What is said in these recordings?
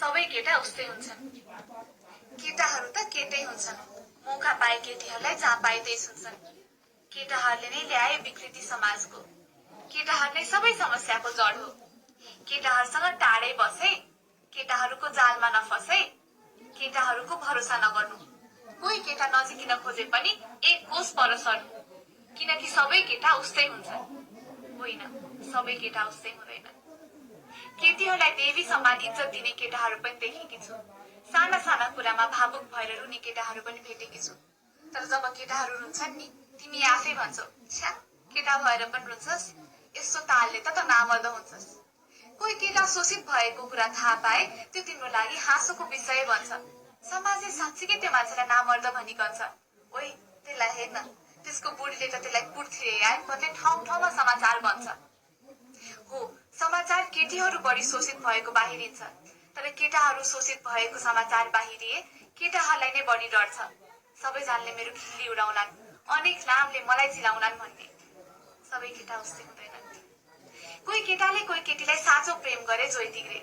सबै केटा उस्तै हुन्छन्। केटाहरू त केटै हुन्छन्। मौका पाए केटीहरूलाई जहाँ पाए त्यही सुन्छन्। केटाहरूले नै ल्याए विकृति समाजको। केटाहरू नै सबै समस्याको जड हो। केटाहरूसँग टाढै बसे, केटाहरूको जालमा नफसे, केटाहरूको भरोसा नगर्नु। कोही केटा नजिकिन खोजे पनि एक कोस पर सर्नु। किनकि सबै केटा उस्तै हुन्छन्। होइन, सबै केटा उस्तै हुँदैन। केटीहरूलाई देवी समान इज्जत दिने केटाहरू पनि देखेकी छु। साना साना कुरामा भावुक भएर रुने केटाहरू पनि भेटेकी छु। तर जब केटाहरू रुन्छन् नि, तिमी आफै भन्छौ, छ्या, केटा भएर पनि रुन्छस्, यस्तो तालले त नामर्द हुन्छस्। कोही केटा शोषित भएको कुरा थाहा पाए त्यो तिम्रो लागि हाँसोको विषय बन्छ। समाजले साँच्चीकै त्यो मान्छेलाई नामर्द भनी गन्छ। ओइ, त्यसलाई हेर्न, त्यसको बुढीले त त्यसलाई पुर्थे यार भन्ने ठाउँ ठाउँमा समाचार बन्छ। हो, समाचार केटीहरू बढी शोषित भएको बाहिरिन्छ। तर केटाहरू शोषित भएको समाचार बाहिरिए केटाहरूलाई नै बढी डर छ। सबैजनाले मेरो खिल्ली उडाउलान्, अनेक नामले मलाई चिलाउलान् भन्ने। सबै केटा उस्तै हुँदैनन्। कोही केटाले कोही केटीलाई साँचो प्रेम गरे जोइ बिग्रे।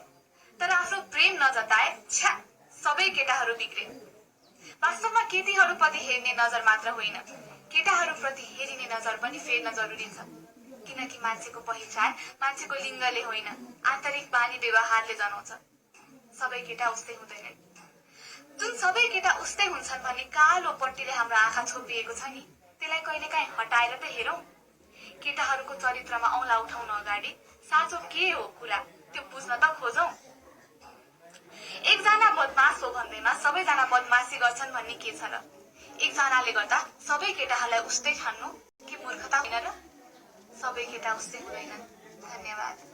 तर आफ्नो प्रेम नजताए, छ्या, सबै केटाहरू बिग्रे। वास्तवमा केटीहरूप्रति हेर्ने नजर मात्र होइन, केटाहरूप्रति हेरिने नजर पनि फेर्न जरुरी छ। किनकि मान्छेको पहिचान मान्छेको लिङ्गले होइन, आन्तरिक बानी व्यवहारले जनाउँछ। सबै केटा उस्तै हुँदैनन्। जुन सबै केटा उस्तै हुन्छन् भन्ने कालो पट्टीले हाम्रो आँखा छोपिएको छ नि, त्यसलाई कहिलेकाहीँ हटाएर त हेरौँ। केटाहरूको चरित्रमा औँला उठाउन अगाडि साँचो के हो कुरा त्यो बुझ्न त खोजौँ। एकजना बदमास हो भन्दैमा सबैजना बदमासी गर्छन् भन्ने के छ र? एकजनाले गर्दा सबै केटाहरूलाई उस्तै ठान्नु के मूर्खता होइन र? सबै केटा उस्तै हुँदैनन्। धन्यवाद।